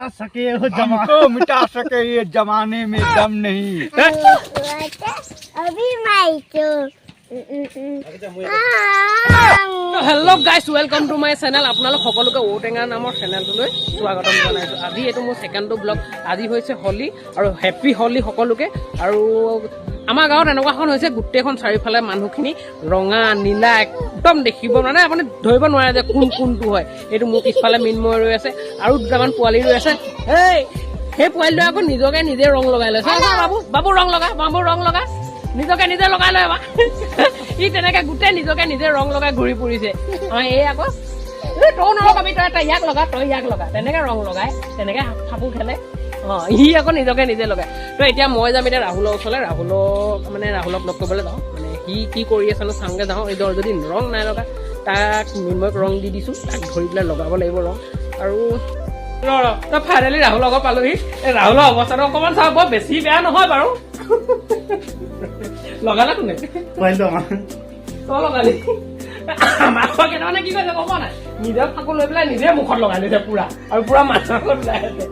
सके हो जमा हमको मिटा सके ये जमाने में दम नहीं। अभी मैं तो Hello guys, welcome to my channel. আপোনালোক সকলোকে ঔটেঙা নামৰ চেনেলটোলৈ স্বাগতম জনাইছোঁ। আজি এইটো মোৰ ছেকেণ্ডটো ব্লগ। আজি হৈছে হোলী আৰু হেপী হোলী সকলোকে। আৰু আমাৰ গাঁৱত এনেকুৱাখন হৈছে, গোটেইখন চাৰিওফালে মানুহখিনি ৰঙা নীলা, একদম দেখিব মানে আপুনি ধৰিব নোৱাৰে যে কোন কোনটো হয়। এইটো মোৰ পিছফালে মৃন্ময় ৰৈ আছে আৰু দুটামান পোৱালি ৰৈ আছে। এই সেই পোৱালিটোৱে আকৌ নিজকে নিজে ৰং লগাই লয়। চা চা, বাবু বাবু, ৰং লগা, বাবু, ৰং লগা। নিজকে নিজে লগাই লয় বা ই তেনেকে গোটেই নিজকে নিজে ৰং লগাই ঘূৰি ফুৰিছে। অ, এই আকৌ এই তই নলগাবি, তই ইয়াক লগা, তই ইয়াক লগা, তেনেকে ৰং লগাই, তেনেকে ফাকু খেলে। অ, সি আকৌ নিজকে নিজে লগাই। তো এতিয়া মই যাম এতিয়া ৰাহুলৰ ওচৰলৈ। ৰাহুলক মানে ৰাহুলক লগ কৰিবলৈ যাওঁ, মানে সি কি কৰি আছে নো চাওঁগে যাওঁ। এই ধৰ যদি ৰং নাই লগা, তাক মৃন্ময়ক ৰং দি দিছোঁ, তাক ধৰি পেলাই লগাব লাগিব ৰং। আৰু ৰ ৰ, তই ফাইনেলি ৰাহুলৰ লগত পালোহি। এই ৰাহুলৰ অৱস্থাটো অকণমান চাওঁ, বৰ বেছি বেয়া নহয় বাৰু। লগালে কোনে? পোৱালিটো আমাৰ। তই লগালি? আমাৰ ঘৰৰ কেইটামানে কি কৈছে গম পোৱা নাই? নিজৰ ফাকু লৈ পেলাই নিজে মুখত লগাই লৈছে পুৰা আৰু পুৰা মানুহৰ আগত ওলাই আছে।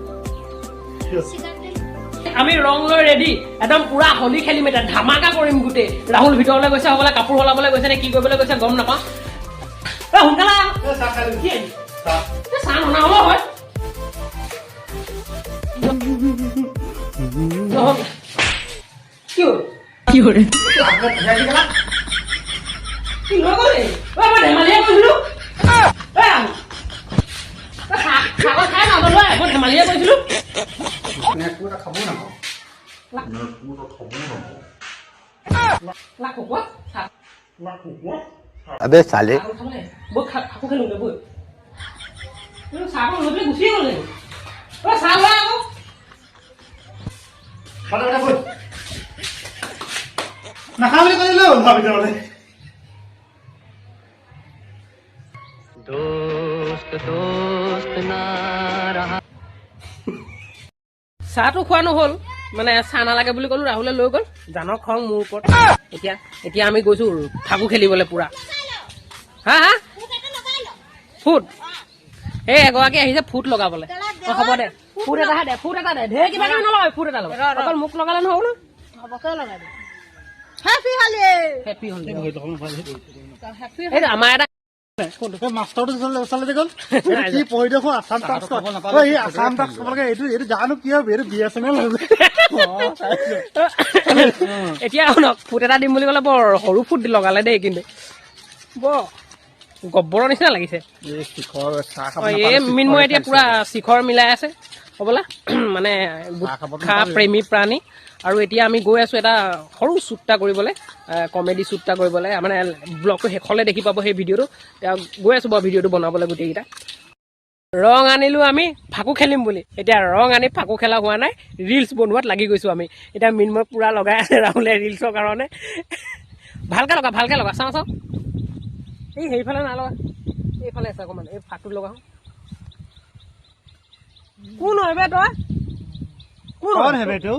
আমি ৰং লৈ ৰেডি, একদম পুৰা হোলী খেলিম এতিয়া, ধামাকা কৰিম গোটেই। ৰাহুল ভিতৰলৈ গৈছে হ'বলা, কাপোৰ সলাবলৈ গৈছে নে কি কৰিবলৈ গৈছে গম নাপাওঁ। ঐ, সোনকালে আহ। কি? এই চাহ ননা হ'লেও হয়। নহ'ল। কি হ'ল? কি হ'ল? কি লৈ গ'ল? ঐ, মই ধেমালিহে কৰিছিলো। ঐ ৰাহুল। ঐ, চাহ খাই নাযাওঁ, মই ধেমালিহে কৰিছিলো। খাব নাপাওঁ। লাখ কুকুৰা চাহ। अबे साले। চাহ খাবলৈ বৈ, ফাকু খেলোঁগে বৈ। এই চাহকণ লৈ পেলাই গুচিয়ে গ'ল দেখোন। ঐ, চাহ লোৱা আকৌ। নাখাওঁ বুলি কৈ দিলে হ'ল ভিতৰতে। दोस्त दोस्त ना रहा। চাহটো খোৱা নহ'ল, মানে চাহ নালাগে বুলি ক'লো, ৰাহুলে লৈ গ'ল। জানক খং মোৰ ওপৰত। এতিয়া আমি গৈছো ফাকু খেলিবলৈ পুৰা। হা হা, ফুট এই এগৰাকী আহিছে ফুট লগাবলৈ। অ, হ'ব দে, ফুট এটা দে, ফুট এটা দে। ঢেৰ কিবা কিবি নলগাবি, ফুট এটা লগা। অকল মোক লগালে নহ'ব ন। হেপী হোলী। হেপী হোলী। এই আমাৰ এটা মাষ্টাৰটো ওচৰলৈ যে গ'ল, এইটো কি পঢ়ি দেখো, আছাম টাস্ক। ঐ, এই আছাম টাস্ক ক'ব লাগে। এইটো জানো কি হ'ব, এইটো বিএছএনএল হ'ব। এতিয়া শুনক, ফুট এটা দিম বুলি ক'লে বৰ সৰু ফুট লগালে দেই, কিন্তু বৰ গব্বৰৰ নিচিনা লাগিছে। এই শিখৰ চাহ খাব। অ, এই মৃন্ময় এতিয়া পুৰা শিখৰ মিলাই আছে হ'বলা, মানে গুটখা প্ৰেমী প্ৰাণী। আৰু এতিয়া আমি গৈ আছো এটা সৰু শ্বুট এটা কৰিবলৈ, কমেডি শ্বুট এটা কৰিবলৈ। মানে ব্লগটো শেষলৈ দেখি পাব সেই ভিডিঅ'টো। এতিয়া গৈ আছো বাৰু ভিডিঅ'টো বনাবলৈ গোটেইকেইটা। ৰং আনিলো আমি ফাকু খেলিম বুলি, এতিয়া ৰং আনি ফাকু খেলা হোৱা নাই, ৰিলচ বনোৱাত লাগি গৈছো আমি। এতিয়া মৃন্ময় পুৰা লগাই আছে ৰাহুলে ৰিলচৰ কাৰণে। ভালকে লগা, ভালকে লগা, চাওঁ চাওঁ। এই সেইফালে নাই লগা, এইফালে আছে অকণমান, এই ফাকটোত লগাওঁ। কোন হয় বে তই? কোন? কোন হেবে এইটো?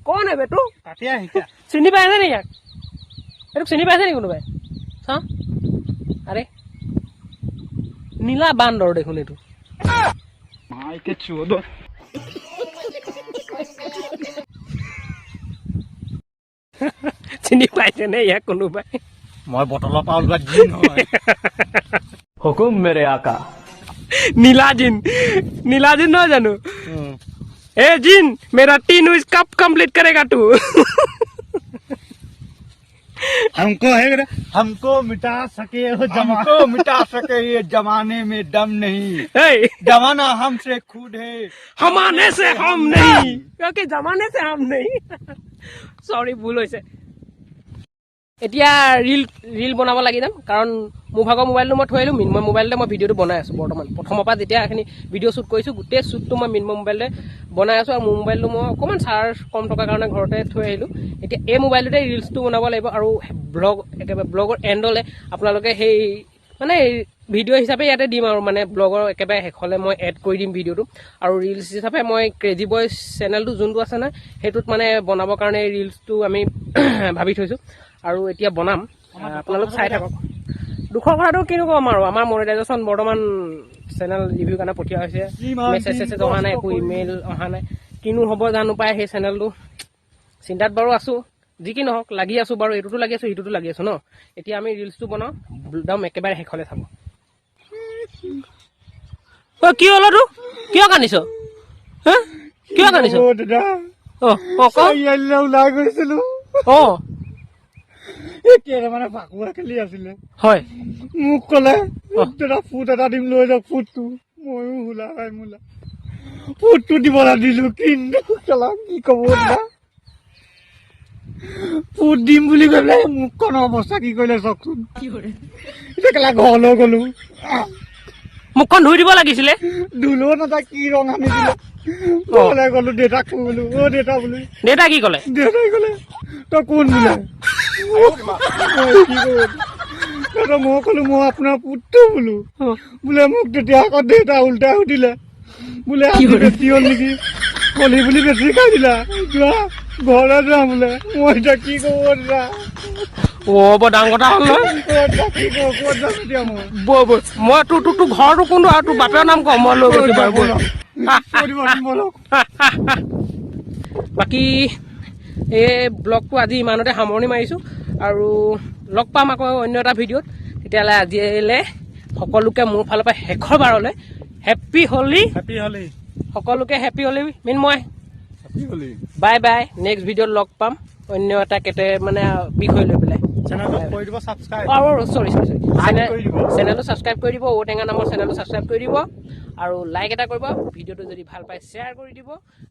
কোন হয় বে তোৰ? কাটি আহিছা। চিনি পাইছে নেকি ইয়াক? এইটোক চিনি পাইছে নেকি কোনোবাই? চাওঁ। আৰে, নীলা বান্দৰ দেখোন এইটো। মাইকে চোদ। চিনি পাইছেনে ইয়াক কোনোবাই? মই বটলৰ পৰা ওলোৱা জিন হয়। हुकुम मेरे आका। নীলা জিন, নীলা জিন নহয় জানো? ए जिन, मेरा तीन विश कब कंप्लीट करेगा तू? हमको है, हमको मिटा सके हो जमा हमको मिटा सके ये जमाने में दम नहीं। ए, जमाना हमसे खुद है। हमाने से हम नहीं, क्योंकि जमाने से हम नहीं। সৰি, ভুল হৈছে। এতিয়া ৰিল বনাব লাগি যাম, কাৰণ মোৰ ভাগৰ মোবাইলটো মই থৈ আহিলোঁ। মৃন্ময় মোবাইলতে মই ভিডিঅ'টো বনাই আছোঁ বৰ্তমান। প্ৰথমৰ পৰা যেতিয়া এইখিনি ভিডিঅ' শ্বুট কৰিছোঁ, গোটেই শ্বুটটো মই মৃন্ময় মোবাইলতে বনাই আছোঁ। আৰু মোৰ মোবাইলটো মই অকণমান চাৰ্জ কম থকাৰ কাৰণে ঘৰতে থৈ আহিলোঁ। এতিয়া এই মোবাইলটোতে ৰিলচটো বনাব লাগিব আৰু ব্লগ একেবাৰে ব্লগৰ এণ্ডলৈ আপোনালোকে সেই মানে ভিডিঅ' হিচাপে ইয়াতে দিম আৰু মানে ব্লগৰ একেবাৰে শেষলৈ মই এড কৰি দিম ভিডিঅ'টো। আৰু ৰিলচ হিচাপে মই ক্ৰেজি বয়জ চেনেলটো যোনটো আছে নহয়, সেইটোত মানে বনাবৰ কাৰণে ৰিলচটো আমি ভাবি থৈছোঁ আৰু এতিয়া বনাম, আপোনালোক চাই থাকক। দুখৰ কথাটো কিনো ক'ম আৰু, আমাৰ মনিটাইজেশ্যন বৰ্তমান চেনেল ৰিভিউ কাৰণে পঠিওৱা হৈছে। ইমান মেছেজ দিন চেছেজ অহা নাই, কষ্ট একো কৰি। ইমেইল অহা নাই। কিনো হ'ব জানো পাই সেই চেনেলটো, চিন্তাত বাৰু আছোঁ। যি কি নহওক, লাগি আছোঁ বাৰু, এইটোতো লাগি আছোঁ, সিটোতো লাগি আছোঁ ন। এতিয়া আমি ৰিলচটো বনাওঁ, একদম একেবাৰে শেষলৈ চাব। অ, কি হ'ল তোৰ? কিয় কান্দিছ হা? কিয় কান্দিছ? অ দাদা। অ, ক। চাৰিআলিলৈ ওলাই গৈছিলো। এই কেইটামানে ফাকুৱা খেলি আছিলে। মোক ক'লে, দাদা, ফুট এটা দিম, লৈ যাওক ফুটটো। ময়ো হুলা খাই মোলা ফুটটো দিবলৈ দিলো, কিন্তু কেলা কি ক'ব দাদা, ফুট দিম বুলি কৈ পেলাই মুখখনৰ অৱস্থা কি কৰিলে চাওকচোন। এতিয়া কেলা ঘৰলৈ গ'লো। মুখখন ধুই দিব লাগিছিলে। ধুলেও নাযায়, কি ৰং সানি দিলে। ঘৰলৈ গ'লো, দেউতাক বোলো, অ দেউতা বোলো। দেউতা কি ক'লে? দেউতাই ক'লে, তই কোন বোলে। মই কি কৰোঁ দাদা? মই ক'লো, মই আপোনাৰ পুতটো বোলো। বোলে মোক তেতিয়া আকৌ দেউতা উল্টাই সুধিলে বোলে, আজি বেছি হ'ল নেকি, কলি বুলি বেছি খাই দিলা, যোৱা ঘৰলৈ যোৱা বোলে। মই এতিয়া কি কৰোঁ দাদা? অ, বৰ ডাঙৰ কথা হ'ল নহয়। ক'ত যাম, কি কৰোঁ, ক'ত যাম এতিয়া মই? বৈ বৈ, মই তোৰ ঘৰটো কোনটো আৰু তোৰ বাপেৰ নাম ক, মই লৈ গৈছো বাৰু, বৈ। কৈ দিব, ব'লক। বাকী এই ব্লগটো আজি ইমানতে সামৰণি মাৰিছোঁ আৰু লগ পাম আকৌ অন্য এটা ভিডিঅ'ত। তেতিয়াহ'লে আজিলৈ সকলোকে মোৰ ফালৰ পৰা শেষৰবাৰলৈ হেপ্পী হোলী। হেপী হোলী। সকলোকে happy Holi. Mrinmoy. Happy Holi. Bye bye, next ভিডিঅ'ত লগ পাম অন্য এটা কেটে মানে বিষয় লৈ পেলাই। চেনেলটো কৰি দিব ছাবস্ক্ৰাইব। আৰু চৰি চৰি চৰি, কৰি দিব। চেনেলটো ছাবস্ক্ৰাইব কৰি দিব, ঔটেঙা নামৰ চেনেলটো ছাবস্ক্ৰাইব কৰি দিব আৰু লাইক এটা কৰিব। ভিডিঅ'টো যদি ভাল পায়, শ্বেয়াৰ কৰি দিব।